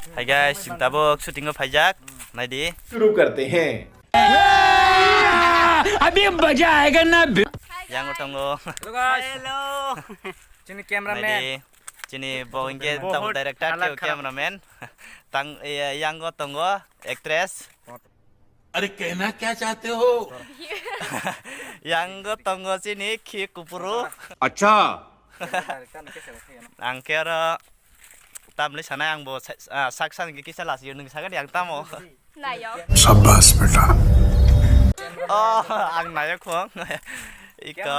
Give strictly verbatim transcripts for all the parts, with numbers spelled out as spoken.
Hi guys, chwng tabuk shooting o phaijak. Naidi. Shuru karte hain. Abhi maza aayega na. Yang tongo. Hello guys. Hello. Chini cameraman. Naidi. Chini bo hwnkhe tamo director, tei cameraman. Tang, eh, yang tongo actress. अरे कहना क्या चाहते हो? Yang tongo chini khi kupuru. Acha. Ang khe oro tamni sanai ang bo sa-, ah, sak sak kisa lasi nwng sagani ang tamo. Nayo. Shabash beta. Oh, ang nayo khong. Iko.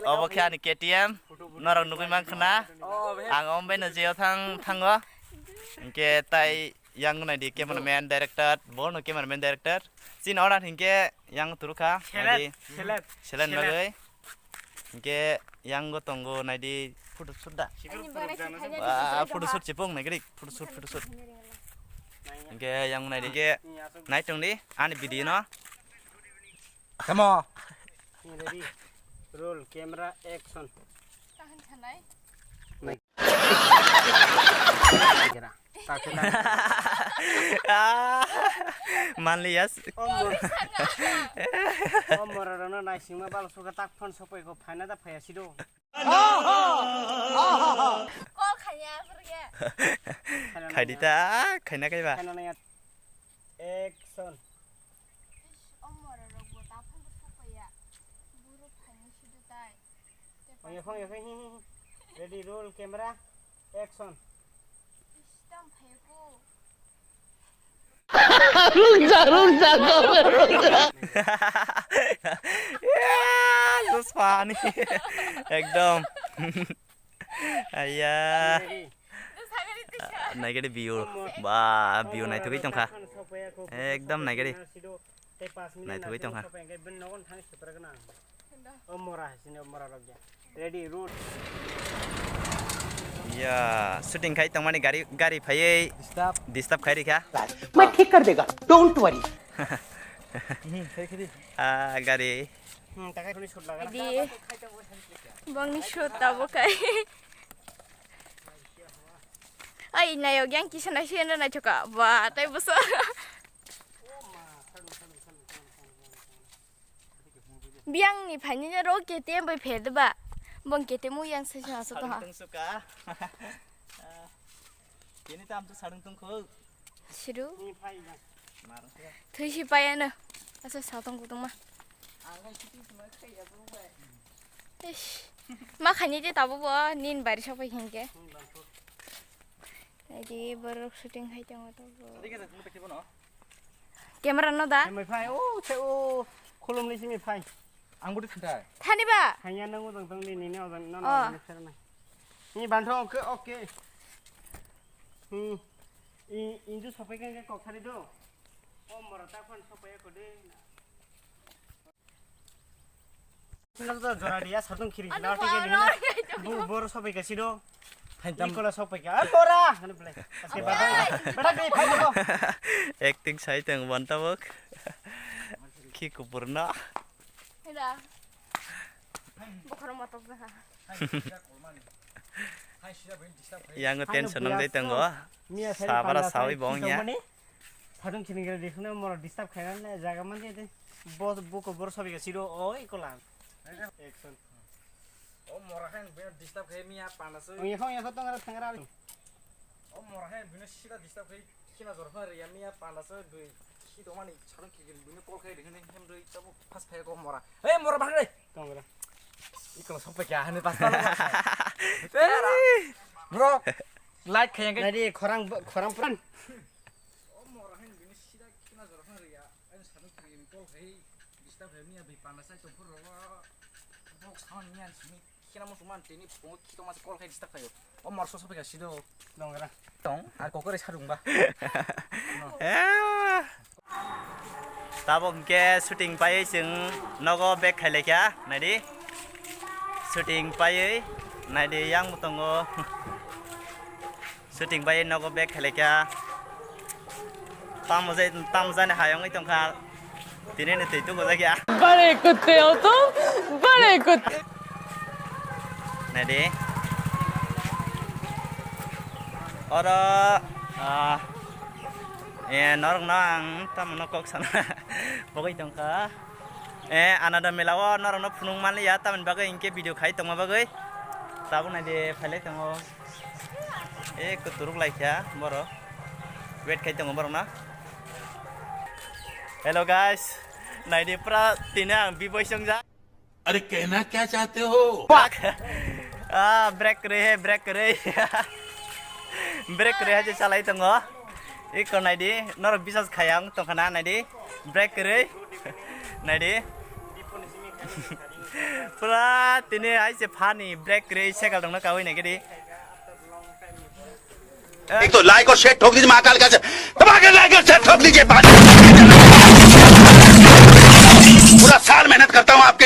Obo khe ani K T M. Norok nugui mankha na. Ang ombai no jeo thang thango. Hwnkhe tai Yang naidi cameraman director, bono cameraman director. Chini order hinkhe yang turukha, naidi. Select, select, select bagwi. Hinkhe yang go tongo naidi photo shoot da. Ani bagwi se khaina. Wah, photo shoot chipung naigri, photo shoot, photo shoot. Hinkhe yang naidi hinkhe nai tongdi ani video no. Tamo. Ready. Roll, camera, action. Tahan khanai. Nai. Kira. Takhe, takhe. Ah, manliya. O mor-, o mora rano naisingma balo suka tak phone sokoi ko phaina da phaya sido. Call khaiya, phurge. Khaidi ta, khaina kaiba. Khaina naiya. Action. Ish, o mora rok bo ta phone sokoi ya. Buru phaini sido tai. Oye, oye, oye, hi, hi, hi. Ready, roll, camera, action. Ish, tam phai ko. Ruk ja, ruk ja, go, ruk ja. Yeah, so funny. Ekdom. Aiya. Naigari view. Ba, view naithogwi tongkha. Ekdom naigari. Naithogwi tongkha. O mora hasini, o mora rok ya. Ready, roll. Ya, shooting khai tongmani gari, gari phaiwi disturb khai rikha. मैं ठीक कर देगा, don't worry। Ah, gari. Hmm, takai kuni shoot lagana. Di. Bangni shoot tabo kai. Ai, nayok yang kisa naisi eno naichoka. Ba, tai boso. Biang ni phaini ro K T M bai phe de ba. Bong K T M u yang se sa so to ha. Tungsuka. Ini tam tu sarung tungkhu. Siru. Ni phai na. Mar. Thui si paya na. Asa sa tong kutung ma. Ang ngai shooting sima khai ya bro bai. Ish. Ma khani de tabo bo nin bari sa pai hinke. Ai di borok shooting khai tong to bo. Tadi kita tungkhu tebo no. Camera no da? Mai phai, o, che, o, khulumni simi phai. Ang budi thantai. Thani ba? Hanya nang ujang tong ni, ni, ni ujang, no, no, oh. Ni serna. Ni banthong, okay, okay. Hmm. I, inju sopai kan kok thari do. O mora ta phone sopai ko de. Sila to jora dia, sartung kiri. Anu na, tike baro, ni. Bu, boro sopai ka sido. Hai tam. Ikola sopai ka. Ah, bora. Anu belai. Aske baba. Bada be phai mo. Acting sai teng bon tabok. Ki kupurna. Heda. Bokhoro motok jaha. Yang tension nang dai tango. Sabara sawi bong ya. Sarung chini gari dikhno moro disturb khaina jaga man de. Bo buko bor sobi ga siro oi kola. Action. O mora khan bino disturb khai miya panda soi. Oi khong ya khotong ra thangra. O mora khan bino sida disturb khai kina jor khan riya miya panda soi bui. Khi do mani sarung khi bino call khai dikhne hem doi tabu pas khai ko mora. Hey mora bhag re. Tongra. Iko sok pe kya hani pas talo. Bro, like khai yang. Nadi khorang khorang pran. O mora khan bino sida kina jor khan riya. Ani sanu kiri ni call khai disturb khai miya bi panda sai to phur rogo. Bok sawan miya sini kina mo suman tini phone khito mas call khai disturb khayo. O mor so so pega sido. Nongra. Tong ar kokore sarung ba. Eh. Tabok hwnkhe shooting paiwi chwng nogo back khailai kha naidi. Shooting paiwi naidi yang bo tongo. Shooting bai nogo back khailai kha. Tamo jai, tamo jani hayungwi tongkha. Tini ni twi tugo jakya. Bare kutte ho to, bare kutte. Naidi. Oro, ah, eh, norokno ang tamano kok sana bagwi tongkha. Eh, Ananda Mela o norokno phunuk manliya, tamoni bagwi hinkhe video khai tongma bagwi. Tabuk naidi phailai tongo. Eh, kuturuk laikha borok. Wait khai tongo borokno. Hello guys, naidi pura tini ang biboi songjak. अरे कहना क्या चाहते हो? Ah, brake kwrwi he, brake kwrwi. Brake kwrwi hai se salai tongo. Iko naidi, norok bisas khaya wng tongkha na naidi. Brake kwrwi. Naidi. Pura tini hai se funny, brake kwrwi cycle tongna kawi naikhe di. एक तो लाइक और शेयर ठोक दीजिए महाकाल का, दबा के लाइक और शेयर ठोक दीजिए। पूरा साल मेहनत करता हूँ आपके लिए।